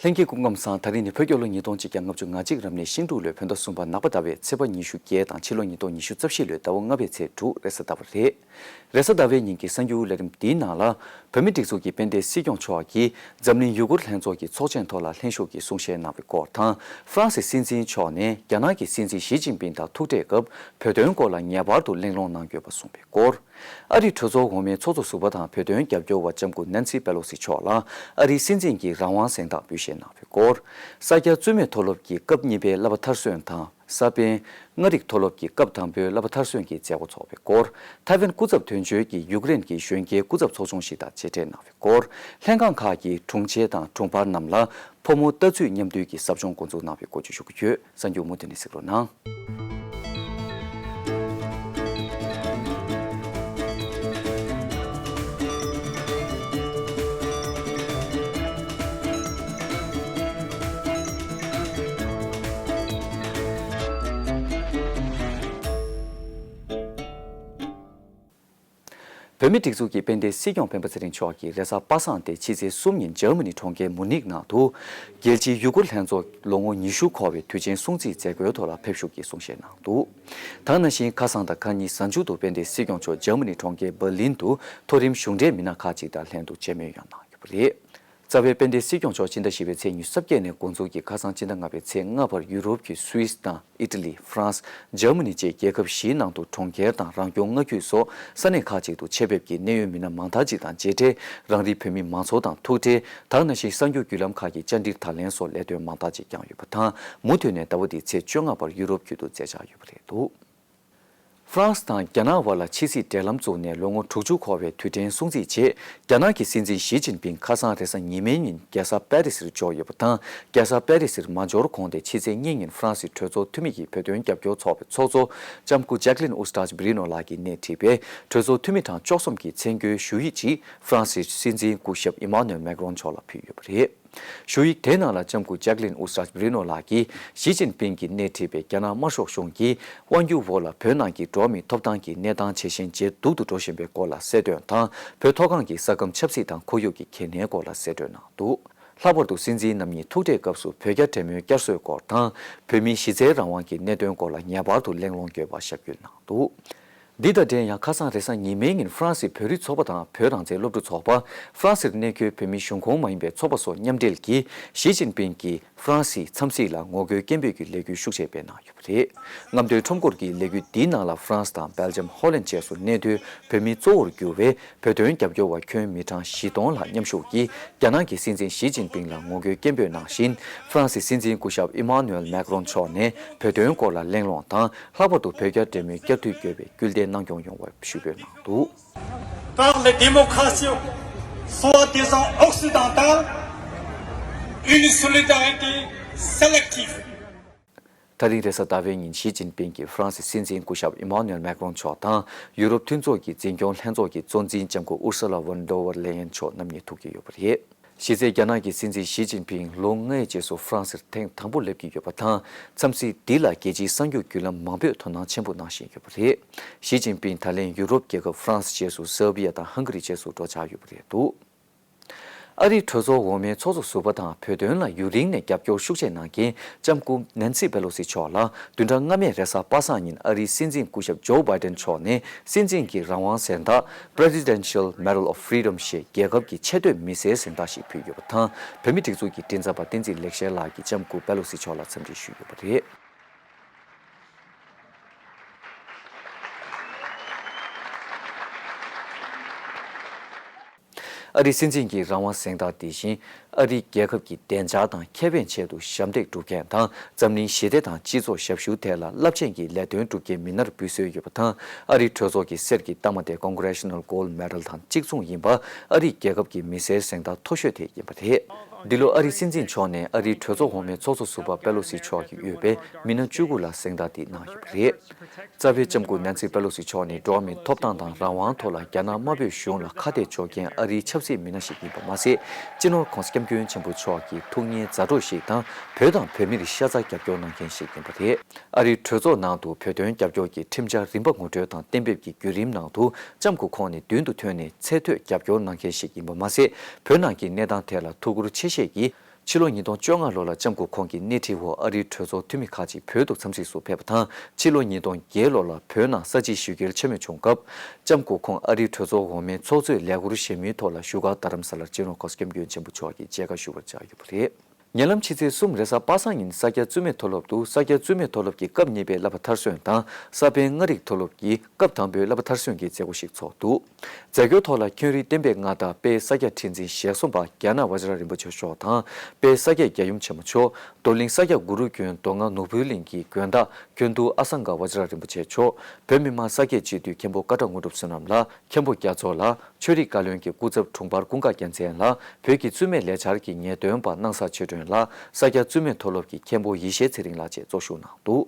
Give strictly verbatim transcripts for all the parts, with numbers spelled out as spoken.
ལྷན་རྒྱས་སྐུ་ཁམས་བཟང་། ད་རིང་ནི་བོད་རྒྱལ་ལོ་ཉིས་སྟོང་ཆིག་བརྒྱ་ལྔ་བཅུ་ང་གཅིག་རབ་གནས་ཤིང་འབྲུག་ལོའི་བོད་ཟླ་གསུམ་པ་ནག་པ་ཟླ་བའི་ཚེས་པ་ཉི་ཤུ་བརྒྱད་དང་ཕྱི་ལོ་ཉིས་སྟོང་ཉི་ཤུ་རྩ་བཞི་ལོའི་ཟླ་བ་ལྔ་པའི་ཚེས་དྲུག་རེས་གཟའ་ཟླ་བ་རེད། རེས་གཟའ་ཟླ་བའི་ཉིན་གྱི་གསར་འགྱུར་ལས་རིམ་འདིའི་ནང་ལ། བོད་མིའི་སྒྲིག་འཛུགས་ཀྱི་དཔལ་ལྡན་སྲིད་སྐྱོང་མཆོག་གིས་འཛམ་གླིང་ཡུ་གུར་ལྷན་ཚོགས་ཀྱི་ཚོགས་ཆེན་ཐོག་ལ་ལྷན་ཞུགས་ཀྱིས་གསུང་བཤད་གནང་བའི་སྐོར་དང་། ཧྥ་རན་སིའི་སྲིད་འཛིན་མཆོག་ནས་རྒྱ་ནག་གི་སྲིད་འཛིན་ཞི་ཅིན་ཕིང་དང་ཐུག་འཕྲད་སྐབས་བོད་དོན་སྐོར་ལ་ངེས་པར་དུ་གླེང་སློང་གནང་དགོས་པ་གསུངས་པའི་སྐོར། ཨ་རིའི་གྲོས་ཚོགས་འོག་མའི་ཚོགས་གཙོ་ཟུར་པ་དང་བོད་དོན་རྒྱབ་སྐྱོར་བ་ལྕམ་སྐུ་ནན་སི་པེ་ལོ་སི་མཆོག་ལ་ཨ་རིའི་སྲིད་འཛིན་གྱི་རང་དབང་གཟེངས་རྟགས་འབུལ་བཞེས་གནང་བའི་སྐོར། ས་སྐྱ་བཙུན་མའི་མཐོ་སློབ་ཀྱི་སྐབས་གཉིས་པའི་བསླབ་པ་མཐར་སོན་དང་། ས་པཎ་ལྔ་རིག་མཐོ་སློབ་ཀྱི་སྐབས་དང་པོའི་བསླབ་པ་མཐར་སོན་གྱི་མཛད་སྒོ་འཚོགས་པའི་སྐོར། ཐའེ་ཝན་སྐུ་ཚབ་དོན་གཅོད་ཀྱིས་ཡུཀ་རེན་གྱི་གཞོན་སྐྱེས་སྐུ་ཚབ་ཚོགས་ཆུང་ཞིག་དང་མཇལ་འཕྲད་གནང་བའི་སྐོར། ལྷན་ཁང་ཁག་གི་དྲུང་ཆེ་དང་དྲུང་འཕར་རྣམས་ལ་ཕོ་མོ་ལྟ་ཚུལ་མཉམ་འདུས་ཀྱི་ཟབ་སྦྱོང་འགོ་འཛུགས་གནང་བའི་སྐོར་བཅས་ཞུ་གི་ཡོད། གསར་འགྱུར་མུ་མཐུད་ནས་གཟིགས་རོགས་གནང་། བོད་མིའི་སྒྲིག་འཛུགས་ཀྱི་དཔལ་ལྡན་སྲིད་སྐྱོང་སྤེན་པ་ཚེ་རིང་མཆོག་གིས་རེས་གཟའ་པ་སངས་ཏེ་ཕྱི་ཚེས་གསུམ་ཉིན་འཇར་མ་ནི་གྲོང་ཁྱེར་མུ་ནིག་ནང་དུ། རྒྱལ་སྤྱིའི་ཡུ་གུར་ལྷན་ཚོགས་ལོ་ངོ་ཉི་ཤུ་འཁོར་བའི་དུས་ཆེན་སྲུང་བརྩིའི་མཛད་སྒོའི་ཐོག་ལ་ཕེབས་ཞུགས་ཀྱིས་གསུང་བཤད་གནང་འདུག། དེ་ནང་བཞིན་ཁ་སང་དང་ཁ་ཉིན་གཟའ་མཇུག་ཏུ་དཔལ་ལྡན་སྲིད་སྐྱོང་མཆོག་འཇར་མ་ནི་གྲོང་ཁྱེར་འབར་ལིན་དུ་མཐོ་རིམ་གཞུང་འབྲེལ་མི་སྣ་ཁག་ཅིག་དང་ལྷན་དུ་མཇལ་མོལ་ཡང་གནང་ཡོད་པ་རེད། རྩ་བའི་དཔལ་ལྡན་སྲིད་སྐྱོང་མཆོག་ཕྱི་ཟླ་བཞི་པའི་ཚེས་ཉི་ཤུ་རྩ་བརྒྱད་ནས་འགོ་འཛུགས་ཀྱིས་ཁ་སང་ཕྱི་ཟླ་ལྔ་པའི་ཚེས་ལྔ་བར་ཡུ་རོབ་ཀྱི་སུད་སི་དང་ཨི་ཊ་ལི། ཧྥ་རན་སི། འཇར་མ་ནི་བཅས་རྒྱལ་ཁབ་བཞིའི་ནང་དུ་གྲོང་ཁྱེར་དང་རང་སྐྱོང་མངའ་ཁུལ་སོགས་ས་གནས་ཁག་ཅིག་ཏུ་ཆེད་ཕེབས་ཀྱིས་གནད་ཡོད་མི་སྣ་མང་དག་ཅིག་དང་མཇལ་འཕྲད། རང་རེའི་བོད་མི་མང་ཚོགས་དང་ཐུག་འཕྲད། དེ་ནང་བཞིན་གསར་འགྱུར་བརྒྱུད་ལམ་ཁག་གི་བཅར་འདྲིར་ད་ལན་སོགས་ལས་དོན་མང་དག་ཅིག་བསྐྱངས་ཡོད་པ་དང་། མུ་མཐུད་ནས་ཟླ་བ་འདིའི་ཚེས་བཅོ་ལྔ་བར་ཡུ་རོབ་ཁུལ་དུ་མཛད་འཆར་ཡོད་པ་རེད་འདུག། ཧྥ་རན་སི་དང་རྒྱ་ནག་དབར་ལ་ཕྱི་སྲིད་འབྲེལ་ལམ་བཙུགས་ནས་ལོ་ངོ་དྲུག་ཅུ་འཁོར་བའི་དུས་དྲན་སྲུང་བརྩི་ཆེད། རྒྱ་ནག་གི་སྲིད་འཛིན་ཞི་ཅིན་ཕིང་ཁ་སང་རེས་གཟའ་ཉི་མའི་ཉིན་རྒྱལ་ས་པེ་རི་སིར་འབྱོར་ཡོད་པ་དང་། རྒྱལ་ས་པེ་རི་སིར་མ་འབྱོར་གོང་དེ་ཕྱི་ཚེས་གཉིས་ཉིན་ཧྥ་རན་སིའི་གྲོས་ཚོགས་འཐུས་མི་ཡི་བོད་དོན་རྒྱབ་སྐྱོར་ཚོགས་པའི་ཚོགས་གཙོ་ལྕམ་སྐུ་ཇེག་ལིན་ཨུ་སྟྲ་བྷི་རི་ནོ་ལགས་ཀྱིས་སྣེ་ཁྲིད་པའི་གྲོས་ཚོགས་འཐུས་མི་གྲངས་བཅུ་གསུམ་གྱིས་མཚན་བཀོད་ཞུ་ཡིག་ཅིག་ཧྥ་རན་སིའི་སྲིད་འཛིན་སྐུ་ཞབས་ཨི་མཱ་ནུ་ཨེལ་མེག་རོན་མཆོག་ལ་ཕུལ་ཡོད་པ་རེད། ཞུ་ཡིག་དེའི་ནང་ལ་ལྕམ་སྐུ་ཇེག་ལིན་ཨུ་སྟྲ་བྷི་རི་ནོ་ལགས་ཀྱིས་ཞི་ཅིན་ཕིང་གིས་སྣེ་ཁྲིད་པའི་རྒྱ་ནག་དམར་ཤོག་གཞུང་གིས་དབང་སྒྱུར་འོག་ལ་བོད་ནང་གི་འགྲོ་བ་མིའི་ཐོབ་ཐང་གི་གནས་སྟངས་ཇེ་ཞན་ཇེ་སྡུག་ཏུ་འགྲོ་བཞིན་པའི་སྐོར་ལ་གསལ་སྟོན་དང་། བོད་མཐོ་སྒང་གི་ས་ཁམས་ཆབ་སྲིད་དང་ཁོར་ཡུག་གི་གལ་གནད་སྐོར་ལ་གསལ་སྟོན་གནང་འདུག། ལྷག་པར་དུ་སྲིད་འཛིན་རྣམ་གཉིས་ཐུག་འཕྲད་སྐབས་སུ་བོད་རྒྱ་འབྲེལ་མོལ་བསྐྱར་གསོའི་སྐོར་དང་། བོད་མིའི་གཞི་རྩའི་རང་དབང་གི་གནད་དོན་སྐོར་ལ་ངེས་པར་དུ་གླེང་སློང་དགོས་པ་ཞབས་སྐྱོན་གནང་འདུག། འདི་དང་འབྲེལ་ཡང་ཁ་སང་རེས་གཟའ་ཉི་མའི་ཉིན་ཧྥ་རན་སིའི་བོད་རིགས་ཚོགས་པ་དང་བོད་རང་བཙན་སློབ་ཕྲུག་ཚོགས་པ། ཧྥ་རན་སིར་གནས་འཁོད་བོད་མིའི་གཞུང་ཁོངས་མ་ཡིན་པའི་ཚོགས་པ་སོགས་མཉམ་འབྲེལ་གྱིས་ཞི་ཅིན་ཕིང་གིས་ཧྥ་རན་སིའི་འཚམས་གཟིགས་ལ་ངོ་རྒོལ་སྐད་འབོད་ཀྱི་ལས་འགུལ་ཤུགས་ཆེ་སྤེལ་གནང་ཡོད་པ་རེད། རྔམ་སྟོན་ཁྲོམ་སྐོར་གྱི་ལས་འགུལ་འདིའི་ནང་ལ་ཧྥ་རན་སི་དང་སྦེལ་ཇམ། ཧོ་ལན་བཅས་སུ་གནས་སྡོད་བོད་མིའི་གཙོ་བོར་གྱུར་བའི་བོད་དོན་རྒྱབ་སྐྱོར་བ་ཁྱོན་མི་གྲངས་བཞི་སྟོང་ལྷག་མཉམ་ཞུགས་ཀྱིས་རྒྱ་ནག་གི་སྲིད་འཛིན་ཞི་ཅིན་ཕིང་ལ་ངོ་རྒོལ་སྐད་འབོད་གནང་བཞིན། ཧྥ་རན་སིའི་སྲིད་འཛིན་སྐུ་ཞབས་ཨི་མཱ་ནུ་ཨེལ་མེག་རོན་མཆོག་ནས་བོད་དོན་སྐོར་ལ་གླེང་སློང་དང་། ལྷག་པར་དུ་བོད་རྒྱ་འབྲེལ་མོལ་བསྐྱར་མཐུད་དགོས་པའི་སྐུལ་འདེད་གནང་སྐྱོང་ཡོང་བར་ཞུ་འབོད་གནང་འདུག། Par la démocratie, soi-disant occidentale, une solidarité sélective. ད་རིང་རེས་གཟའ་ཟླ་བའི་ཉིན་ཞི་ཅིན་ཕིང་གིས་ཧྥ་རན་སིའི་སྲིད་འཛིན་སྐུ་ཞབས་ཨི་མཱ་ནུ་ཨེལ་མེག་རོན་མཆོག་དང་ཡུ་རོབ་མཐུན་ཚོགས་ཀྱི་འཛིན་སྐྱོང་ལྷན་ཚོགས་ཀྱི་གཙོ་འཛིན་ལྕམ་སྐུ་ཨུར་སུ་ལ་ཝོན་ཌར་ལེ་ཡན་མཆོག་རྣམ་གཉིས་ཐུག་གི་ཡོད་པ་རེད། གཞི་རྩའི་རྒྱ་ནག་གི་སྲིད་འཛིན་ཞི་ཅིན་ཕིང་ལོ་ལྔའི་རྗེས་སུ་ཧྥ་རན་སིར་ཐེངས་དང་པོ་སླེབས་ཀྱི་ཡོད་པ་དང་། འཚམས་གཟིགས་འདི་ལ་རྒྱལ་སྤྱིའི་གསར་འགྱུར་བརྒྱུད་ལམ་མང་པོས་དོ་སྣང་ཆེན་པོ་གནང་བཞིན་ཡོད་པ་རེད། ཞི་ཅིན་ཕིང་ད་ལན་ཡུ་རོབ་རྒྱལ་ཁབ་ཧྥ་རན་སི་རྗེས་སུ་སར་བྷི་ཡ་དང་ཧང་ག་རི་བཅས་སུ་འགྲོ་འཆར་ཡོད་པ་རེད་འདུག། ཨ་རིའི་གྲོས་ཚོགས་འོག་མའི་ཚོགས་གཙོ་ཟུར་པ་དང་བོད་དོན་ལ་ཡུན་རིང་ནས་རྒྱབ་སྐྱོར་ཤུགས་ཆེ་གནང་མཁན་ལྕམ་སྐུ་ནན་སི་པེ་ལོ་སི་མཆོག་ལ་བདུན་ཕྲག་སྔ་མའི་རེས་གཟའ་པ་སངས་ཉིན་ཨ་རིའི་སྲིད་འཛིན་སྐུ་ཞབས་ཇོ་བྷའི་ཏན་མཆོག་ནས་སྲིད་འཛིན་གྱི་རང་དབང་གཟེངས་རྟགས་Presidential Medal of Freedom ཞེས་རྒྱལ་ཁབ་ཀྱི་ཆེ་བསྟོད་མི་སེར་གཟེངས་རྟགས་ཤིག་ཕུལ་ཡོད་པ་དང་། བོད་མིའི་སྒྲིག་འཛུགས་ཀྱི་མགྲིན་ཚབ་པ་བསྟན་འཛིན་ལེགས་བཤད་ལགས་ཀྱིས་ལྕམ་སྐུ་པེ་ལོ་སི་མཆོག་ལ་འཚམས་འདྲི་ཞུས་ཡོད་པ་རེད། ཨ་རིའི་སྲིད་འཛིན་གྱི་རང་དབང་གཟེངས་རྟགས་དེ་བཞིན། ཨ་རིའི་རྒྱལ་ཁབ་ཀྱི་བདེ་འཇགས་དང་ཁེ་ཕན་ཆེད་དུ་ཞབས་འདེགས་སྒྲུབ་མཁན་དང་། འཛམ་གླིང་ཞི་བདེ་དང་སྤྱི་ཚོགས་ཞབས་ཞུའི་ཐད་ལ་རླབས་ཆེན་གྱི་ལས་དོན་སྒྲུབ་མཁན་མི་སྣར་འབུལ་སྲོལ་ཡོད་པ་དང་། ཨ་རིའི་གྲོས་ཚོགས་ཀྱི་གསེར་གྱི་རྟགས་མ་དེ་Congressional Gold Medal དང་གཅིག་མཚུངས་ཡིན་པ། ཨ་རིའི་རྒྱལ་ཁབ་ཀྱི་མི་སེར་གཟེངས་རྟགས་མཐོ་ཤོས་དེ་ཡིན་པ་རེད། འདི་ལོ་ཨ་རིའི་སྲིད་འཛིན་མཆོག་ནས་ཨ་རིའི་གྲོས་ཚོགས་འོག་མའི་ཚོགས་གཙོ་ཟུར་པ་པེ་ལོ་སི་མཆོག་གིས་དབུས་པའི་མི་སྣ་བཅུ་དགུ་ལ་གཟེངས་རྟགས་འདི་གནང་ཡོད་པ་རེད། རྩ་བའི་ལྕམ་སྐུ་ནན་སི་པེ་ལོ་སི་མཆོག་ནི་འགྲོ་བ་མིའི་ཐོབ་ཐང་དང་རང་དབང་ཐོག་ལ་རྒྱ་ནག་དམར་པོའི་གཞུང་ལ་ཁ་གཏད་གཅོག་མཁན་ཨ་རིའི་ཆབ་སྲིད་མི་སྣ་ཞིག་ཡིན་པ་མ་ཟད། སྤྱི་ནོར་༸གོང་ས་༸སྐྱབས་མགོན་ཆེན་པོ་མཆོག་གི་ཐུགས་མཉེའི་མཛའ་གྲོགས་ཤིག་དང་། བོད་དང་བོད་མིར་ཤ་ཚ་རྒྱབ་སྐྱོར་གནང་མཁན་ཞིག་ཡིན་པ་རེད། ཨ་རིའི་གྲོས་ཚོགས་ནང་དུ་བོད་དོན་རྒྱབ་སྐྱོར་གྱི་ཁྲིམས་འཆར་རིམ་པ་ངོ་སྤྲོད་དང་གཏན་འབེབས་ཀྱི་བརྒྱུད་རིམ་ནང་དུ། ལྕམ་སྐུ་ཁོང་ནི་མདུན་དུ་ཐོན་ནས་ཚད་མཐོའི་རྒྱབ་སྐྱོར་གནང་མཁན་ཞིག་ཡིན་པ་མ་ཟད། བོད་ནང་གི་གནས་སྟངས་ཐད་ལ་ཐུགས་ཁུར་ཆེ་བཞེས་ཀྱིས། ཕྱི་ལོ་ཉིས་སྟོང་བཅོ་ལྔ་ལོ་ལ་ལྕམ་སྐུ་ཁོང་གི་སྣེ་ཁྲིད་འོག་ཨ་རིའི་གྲོས་ཚོགས་འཐུས་མི་ཁག་ཅིག་བོད་དུ་འཚམས་གཟིགས་སུ་ཕེབས་པ་དང་། ཕྱི་ལོ་ཉིས་སྟོང་བརྒྱད་ལོ་ལ་བོད་ནང་ས་བྱི་ཞི་རྒོལ་ཆེན་མོ་བྱུང་སྐབས། ལྕམ་སྐུ་ཁོང་ཨ་རིའི་གྲོས་ཚོགས་འོག་མའི་ཚོགས་གཙོས་ལས་འཁུར་བཞེས་མུས་ཐོག་ལ་བཞུགས་སྒར་རྡ་རམ་ས་ལར་སྤྱི་ནོར་གོང་ས་སྐྱབས་མགོན་ཆེན་པོ་མཆོག་གི་མཇལ་ཁ་ཞུ་བར་བཅར་ཡོད་པ་རེད། ཉེ་ལམ་ཕྱི་ཚེས་གསུམ་རེས་གཟའ་པ་སངས་ཉིན་ས་སྐྱ་བཙུན་མའི་མཐོ་སློབ་ཏུ་ས་སྐྱ་བཙུན་མའི་མཐོ་སློབ་ཀྱི་སྐབས་གཉིས་པའི་བསླབ་པ་མཐར་སོན་དང་ས་པཎ་ལྔ་རིག་མཐོ་སློབ་ཀྱི་སྐབས་དང་པོའི་བསླབ་པ་མཐར་སོན་གྱི་མཛད་སྒོ་ཞིག་ཚོགས་འདུག། མཛད་སྒོའི་ཐོག་ལ་ཁྱོན་རིག་བསྟན་པའི་མངའ་བདག་དཔལ་ས་སྐྱ་ཁྲི་འཛིན་ཞལ་གསུམ་པ་རྒྱ་ནག་ཝ་ཇི་ར་རིན་པོ་ཆེ་མཆོག་དང་། དཔལ་ས་སྐྱ་རྒྱལ་ཡུམ་ཆེན་མོ་མཆོག། རྡོར་གླིང་ས་སྐྱ་གུ་རུ་གྱོན་མདོ་སྔགས་ནོར་བུའི་གླིང་གི་དགོན་བདག་ཀུན་འདུས་ཨ་སངྒ་ཝ་ཇི་ར་རིན་པོ་ཆེ་མཆོག། བོད་མི་མང་ས་སྐྱ་སྤྱི་འཐུས་མཁན་པོ་ཀ་ཊ་དངོས་གྲུབ་བསོད་ནམས་ལགས། མཁན་པོ་རྒྱ་མཚོ་ལགས། ཆོས་རིག་བཀའ་བློན་གྱི་སྐུ་ཚབ་དྲུང་འཕར་ཀུན་དགའ་རྒྱལ་མཚན་ལགས། བོད་ཀྱི་བཙུན་མའི་ལས་འཆར་གྱི་ངེས་སྟོན་པ་སྣང་ས་ཆོས་སྒྲོན་ལགས། ས་སྐྱ་བཙུན་མའི་མཐོ་སློབ་ཀྱི་མཁན་པོ་ཡེ་ཤེས་ཚེ་རིང་ལགས་བཅས་གཙོ་བཞུགས་གནང་འདུག།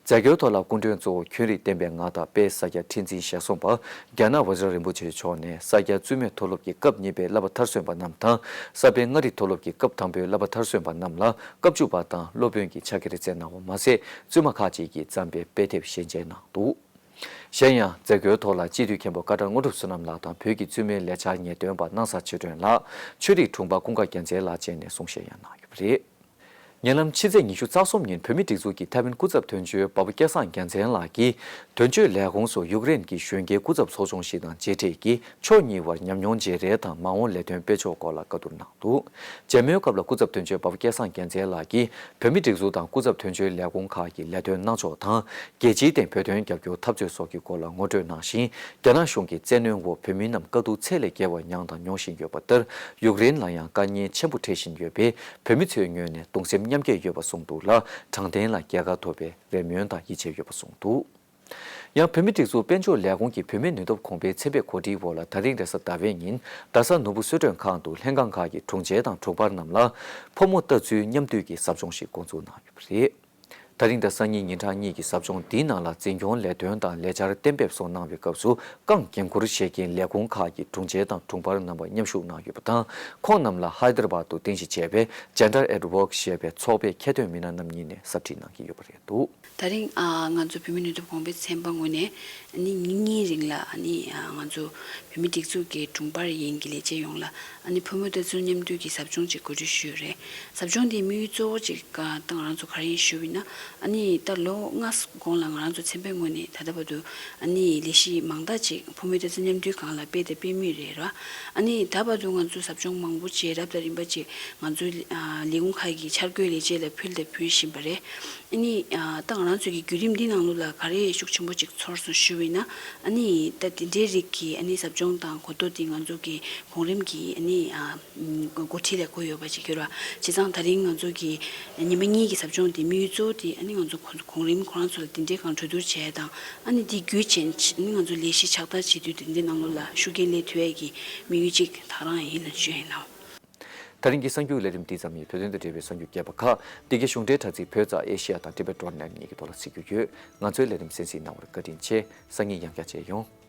མཛད་སྒོའི་ཐོག་ལ་སྐུ་མགྲོན་གཙོ་བོ་ཁྱོན་རིག་བསྟན་པའི་མངའ་བདག་དཔལ་ས་སྐྱ་ཁྲི་འཛིན་ཞལ་གསུམ་པ་རྒྱ་ནག་ཝ་ཇི་ར་རིན་པོ་ཆེ་མཆོག་ནས་ས་སྐྱ་བཙུན་མའི་མཐོ་སློབ་ཀྱི་སྐབས་གཉིས་པའི་བསླབ་པ་མཐར་སོན་པ་རྣམས་དང་། ས་པཎ་ལྔ་རིག་མཐོ་སློབ་ཀྱི་སྐབས་དང་པོའི་བསླབ་པ་མཐར་སོན་པ་རྣམས་ལ་བཀའ་བཅུ་པ་དང་སློབ་དཔོན་གྱི་ཕྱག་འཁྱེར་སྩལ་གནང་བ་མ་ཟད། བཙུན་མ་ཁག་ཅིག་གིས་བརྩམས་པའི་དཔེ་དེབ་ཞལ་མཇལ་གནང་འདུག། གཞན་ཡང་། མཛད་སྒོའི་ཐོག་ལ་སྤྱི་འཐུས་མཁན་པོ་ཀ་ཊ་དངོས་གྲུབ་བསོད་ནམས་ལགས་དང་། བོད་ཀྱི་བཙུན་མའི་ལས་འཆར་ངེས་སྟོན་པ་སྣང་ས་ཆོས་སྒྲོན་ལགས། ཆོས་རིག་དྲུང་འཕར་ཀུན་དགའ་རྒྱལ་མཚན་ལགས་བཅས་ནས་གསུང་བཤད་ཡང་གནང་ཡོད་པ་རེད། ཉེ་ལམ་ཕྱི་ཚེས་ཉི་ཤུ་རྩ་གསུམ་ཉིན་བོད་མིའི་སྒྲིག་འཛུགས་ཀྱི་མཐའ་དབན་སྐུ་ཚབ་དོན་གཅོད་འབའ་པོ་སྐལ་བཟང་རྒྱལ་མཚན་ལགས་ཀྱིས། དོན་གཅོད་ལས་ཁུངས་སུ་ཡུཀ་རེན་གྱི་གཞོན་སྐྱེས་སྐུ་ཚབ་ཚོགས་ཆུང་ཞིག་དང་མཇལ་འཕྲད་ཀྱིས། ཕྱོགས་གཉིས་དབར་ཉམས་མྱོང་བརྗེ་རེས་དང་མ་འོངས་ལས་དོན་སྤེལ་ཕྱོགས་སྐོར་ལ་བཀའ་བསྡུར་གནང་འདུག། མཇལ་མོལ་སྐབས་ལ་སྐུ་ཚབ་དོན་གཅོད་འབའ་པོ་སྐལ་བཟང་རྒྱལ་མཚན་ལགས་ཀྱིས། བོད་མིའི་སྒྲིག་འཛུགས་དང་སྐུ་ཚབ་དོན་གཅོད་ལས་ཁུངས་ཁག་གི་ལས་དོན་གནང་ཕྱོགས་དང་། རྒྱལ་སྤྱིའི་སྟེང་བོད་དོན་རྒྱབ་སྐྱོར་འཐབ་རྩོད་སོགས་ཀྱི་སྐོར་ལ་ངོ་སྤྲོད་གནང་ཞིང་། རྒྱ་ནག་གཞུང་གི་བཙན་གནོན་འོག་བོད་མི་རྣམས་དཀའ་སྡུག་ཚད་ལས་བརྒལ་བ་མྱངས་དང་མྱོང་བཞིན་ཡོད་པ་ལྟར། ཡུཀ་རེན་ལ་ཡང་དཀའ་ངལ་ཆེན་པོ་འཕྲད་བཞིན་ཡོད་པས། བོད་མི་ཚོའི་ངོས་ནས་གདུང་སེམས་མཉམ་སྐྱེད་ཡོད་པ་གསུངས་འདུག་ལ། དྲང་བདེན་ལ་རྒྱལ་ཁ་ཐོབ་པའི་རེ་སྨོན་དང་ཡིད་ཆེས་ཡོད་པ་གསུངས་འདུག། ཡང་བོད་མིའི་སྒྲིག་འཛུགས་དཔལ་འབྱོར་ལས་ཁུངས་ཀྱི་བོད་མིའི་ནུས་སྟོབས་གོང་འཕེལ་ཚན་པའི་གོ་སྒྲིག་འོག་ལ། ད་རིང་རེས་གཟའ་ཟླ་བའི་ཉིན་རྡ་ས་ནོར་བུ་གསོལ་མགྲོན་ཁང་དུ་ལྷན་ཁང་ཁག་གི་དྲུང་ཆེ་དང་དྲུང་འཕར་རྣམས་ལ། ཕོ་མོ་ལྟ་ཚུལ་མཉམ་འདུས་ཀྱི་ཟབ་སྦྱོང་ཞིག་འགོ་འཛུགས་གནང་ཡོད་པ་རེད། ད་རིང་དང་སང་ཉིན་ཉིན་གྲངས་གཉིས་ཀྱི་ཟབ་སྦྱོང་འདིའི་ནང་ལ། འཛིན་སྐྱོང་ལས་དོན་དང་ལས་འཆར་གཏན་འབེབས་སོགས་གནང་བའི་སྐབས་སུ། རྐང་འགན་འཁུར་བཞེས་མཁན་ལས་ཁུངས་ཁག་གི་དྲུང་ཆེ་དང་དྲུང་འཕར་རྣམ་པ་མཉམ་ཞུགས་གནང་ཡོད་པ་དང་། ཁོང་རྣམས་ལ་ཧའི་དར་བཱད་དུ་རྟེན་གཞི་བྱས་པའི་Gender at Work ཞེས་པའི་ཚོགས་པའི་ཁྱད་ཐོན་མི་སྣ་རྣམ་གཉིས་ནས་ཟབ་ཁྲིད་གནང་གི་ཡོད་པ་རེད་འདུག། ད་རིང་ཨ་ང་ཚོ་བོད་མི་ནུས་སྟོབས་གོང་འཕེལ་ཚན་པ་ངོས་ནས་ཨ་ནི་ཉིན་གཉིས་རིང་ལ་ཨ་ནི་ཨ་ང་ཚོ་བོད་མི་སྒྲིག་འཛུགས་ཀྱི་དྲུང་འཕར་ཡིན་གྱི་ལས་བྱེད་ཡོངས་ལ་ཨ་ནི་ཕོ་མོ་ལྟ་ཚུལ་མཉམ་འདུས་ཀྱི་ཟབ་སྦྱོང་ཅིག་གོ་སྒྲིག་ཞུས་ཡོད་རེད། ཟབ་སྦྱོང་དེའི་དམིགས་ཡུལ་གཙོ་བོ་ཅིག་ཨ་ད་ང་རང་ཚོ་ག་རེ་ཡིན་ཞུས་པ་ཡིན་ན། ཨ་ནི་ད་ལོ་ལྔ་གོང་ལ་ང་རང་ཚོ་ཚན་པའི་ངོས་ནས་ད་ལྟ་བར་དུ་ཨ་ནི་ལས་གཞི་མང་དག་ཅིག་ཕོ་མོའི་ལྟ་ཚུལ་མཉམ་འདུས་སྒང་ལ་སྤེལ་དང་སྤེལ་མུས་རེད་ར། ཨ་ནི་ད་བར་དུ་ང་ཚོ་ཟབ་སྦྱོང་མང་པོ་བྱས་རབས་དང་རིམ་པ་བྱས་ང་ཚོའི་ཨ་ལས་ཁུངས་ཁག་གི་འཆར་འགོད་ལས་བྱེད་ལ་ཕུལ་དང་ཕུལ་བཞིན་པ་རེད། ཨ་ནི་ཨ་ད་ང་རང་ཚོའི་གི་བརྒྱུད་རིམ་འདི་ནང་ལོགས་ལ་ག་རེ་ཤུགས་ཆེན་པོ་ཅིག་ཚོར་སོང་ཞུ་བ་ཡིན་ན། ཨ་ནི་ད་དེ་འདྲའི་རིགས་ཀྱི་ཨ་ནི་ཟབ་སྦྱོང་དང་གོ་རྟོགས་འདི་ང་ཚོ་གི་གོང་རིམ་གྱི་ཨ་ནི་ཨ་འགོ་ཁྲིད་ལ་དགོས་ཡོད་པ་ཅིག་གྱུར་བ། བྱས་ཙང་ད་རིང་ང་ཚོ་གི་ཉི་མ་གཉིས་ཀྱི་ཟབ་སྦྱོང་དེ་དམིགས་ཡུལ་གཙོ་བོ་དེ་ཨ་ནི་ང་ཚོ་གོང་རིམ་ཁོ་རང་ཚོ་ལ་དེ་འདྲའི་གང་གྲོས་བསྡུར་བྱས་དང་། ཨ་ནི་དེ་བརྒྱུད་བྱས་ཨ་ནི་ང་ཚོ་ལས་གཞི་ཕྱག་བསྟར་བྱེད་དུས་དེ་འདྲའི་ནང་ལོགས་ལ་ཤུགས་རྐྱེན་སླེབས་ཐུབ་ཡས་ཀྱི་དམིགས་ཡུལ་གཅིག་ད་རང་ཡིན་ལ་ཞུ་ཡིན་ལགས། ད་རིང་གི་གསར་འགྱུར་ལས་རིམ་འདི་ཙམ་ཡིན། བོད་དོན་དང་འབྲེལ་བའི་གསར་འགྱུར་རྒྱས་པ་ཁག་འདི་གའི་གཞུང་འབྲེལ་དྲ་ཚིགས་བོད་ཙ་ཨེ་ཤི་ཡ་དང་Tibet dot net གཉིས་ཀྱི་ཐོག་ལ་གཟིགས་རྒྱུ་ཡོད། ང་ཚོའི་ལས་རིམ་གསན་གཟིགས་གནང་བར་བཀའ་དྲིན་ཆེ། སང་ཉིན་ཡང་བསྐྱར་མཇལ་ཡོང་།